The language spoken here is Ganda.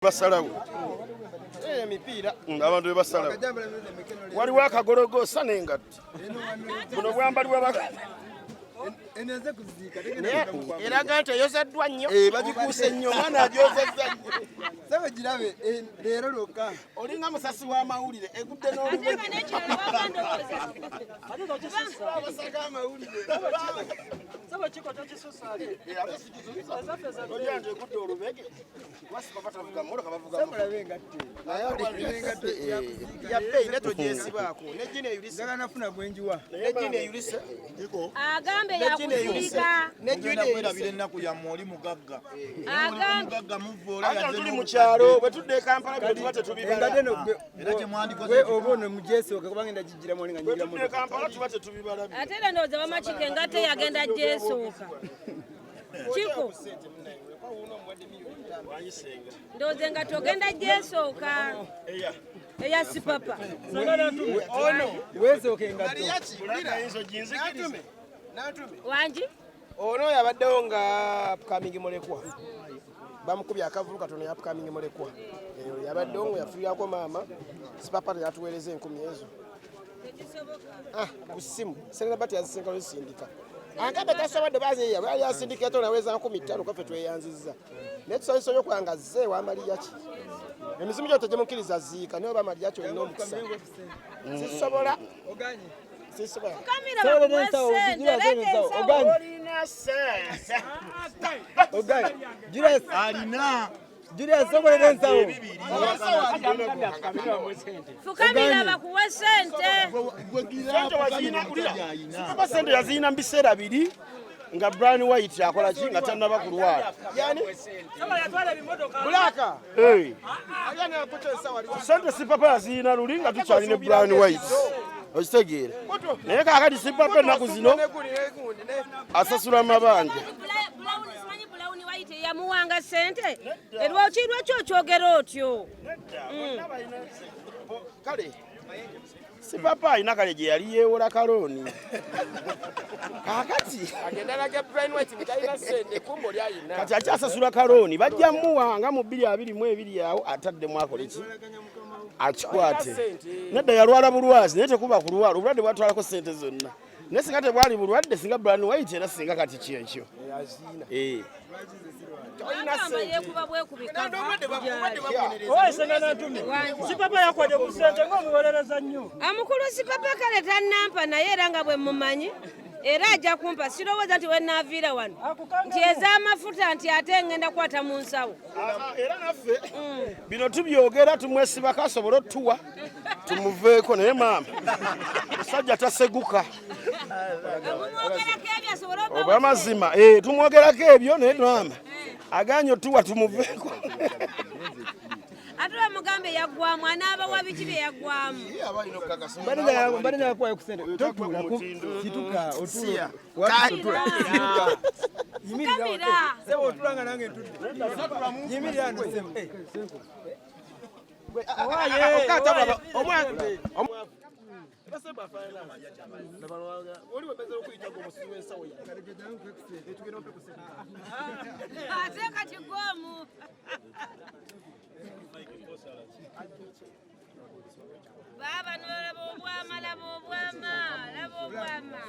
Basalawo emipiira. Abantu be basalawo, waliwo akagologosa n'engatto, buno bwambalibwa Eraga nti eyozeddwa nnyo. Eh, bagikuuse nnyo, omwana agyozezza nnyo. Sebo, girabe leero lwokka. Olinga musasi w'amawulire egudde. Ate nga n'ekirala waba ndowooza N'olubasaka amawulire. Ojja nti egudde olubege, wasipapa tavuga mmotoka, bavuga. Mulabe engatto. Engatto. Ya bbeeyi ne togyesibaako ne jini eyulise. Njagala nafuna gwenjiwa. Ne jini eyulise. Agambe Ne jini eyulise. yakuziika. Ne jini Ogenda eyulise. kwerabira ennaku yammwe, oli mugagga. Agambe Mugagga muvoola. Ate tuli mu kyalo, bwe tudda e Kampala bino tuba tetubibala. Engatto eno gwe Era kyemwandikoze gwe oba ono mugyesooke, kubanga enda gigiramu oli nga Bwe nyigira tudda e motoka. Kampala tuba tetubibala bino. Ate era ndowooza bamakika engatto yagenda gyesooka kiko. Ndowooza engatto ogenda gyesooka eya sipapa. Weesooka engatto. Ayinza oginzikiriza. Nantume. Wangi. Ono yabaddewo nga upcoming mulekwa, bamukubye akavulu katono ya upcoming mulekwa. Eyo yabaddewo nga yafiirako maama sipapa, teyatuweereza 1000 ezo. Tekisoboka. Ah, ku ssimu senabati yazisinga lwesindika, agambe tasobodde bazeya bali asindika to naweza 5000. Kaffe tweyanzizza, naye tusanyusa nnyo nga azze wamaliyaki. Emizimu gyo tegimukkiriza ziika, naye oba maliyaki olina omukisa. Sisobola, sisobola. Fukamira. Sebo, Bakuwe ensawo, sente. ozigula Leeta ensawo, ensawo. oganye. Olina sente. Oganye. Julius, Alina. Julius, sokolera ensawo. Fukamira bakuwe sente. Sente waziyina ulira sipapa, sente yaziyina mu biseera biri nga Brian White akola ki, nga tannaba kulwala. Yani bulaka. Hey. Ayani akuta ensawo ali. Sente sipapa yaziyina luli nga tukyalina Brian White, okitegeera? Naye kaakati sipapa ennaku zino asasula mabanja. Bulawuni, simanyi Bulawuni White yamuwanga sente. Lwaki lwaki okyogera otyo? Kale sipapa alina kale gye yali yeewola kalooni, kaakati Agenda alaga Brian White nti talina sente, kumba oli ayina. Kati akyasasula kalooni, bajja muwanga mu 2022 awo ataddemu akole ki, akikwate. Nedda, yalwala bulwazi, naye tekuba kulwala, obulwadde bwatwalako sente zonna, naye singa tebwali bulwadde, singa Brian White era singa kati kyekyo. Eh. Agamba yeekuba bwekubika. Owesenga Nantume, sipapa yakwadde ku ssente ng'omuwolereza nnyo. Amukulu sipapa kale tannampa, naye era nga bwe mumanyi era ajja kumpa. Sirowooza nti wenaaviira wano nti ez'amafuta nti ate ngenda kukwata mu nsawo. Ah, era naffe bino tubyogera tumwesibako asobole otuwa tumuveeko, naye maama musajja taseguka. Mumwogerako ebyo asobole Oba amazima, eh, tumwogerako ebyo, naye maama aganye otuwa tumuveeko. Ate bamugambe yaggwamu, anaabawa biki bye yaggwamu? Mbadde njagala kuwayo ku ssente. Totuula situka otuula. Otula. Yimirira. Fukamira. Sebo, otula nga nange ntudde. Yimirira wano, sebo. Eh, Omwana oli wemeza okuyita gwe omusizi w'ensawo yange. Ate kati gwomu baaba nolaba obwama, laba obwama, laba obwama.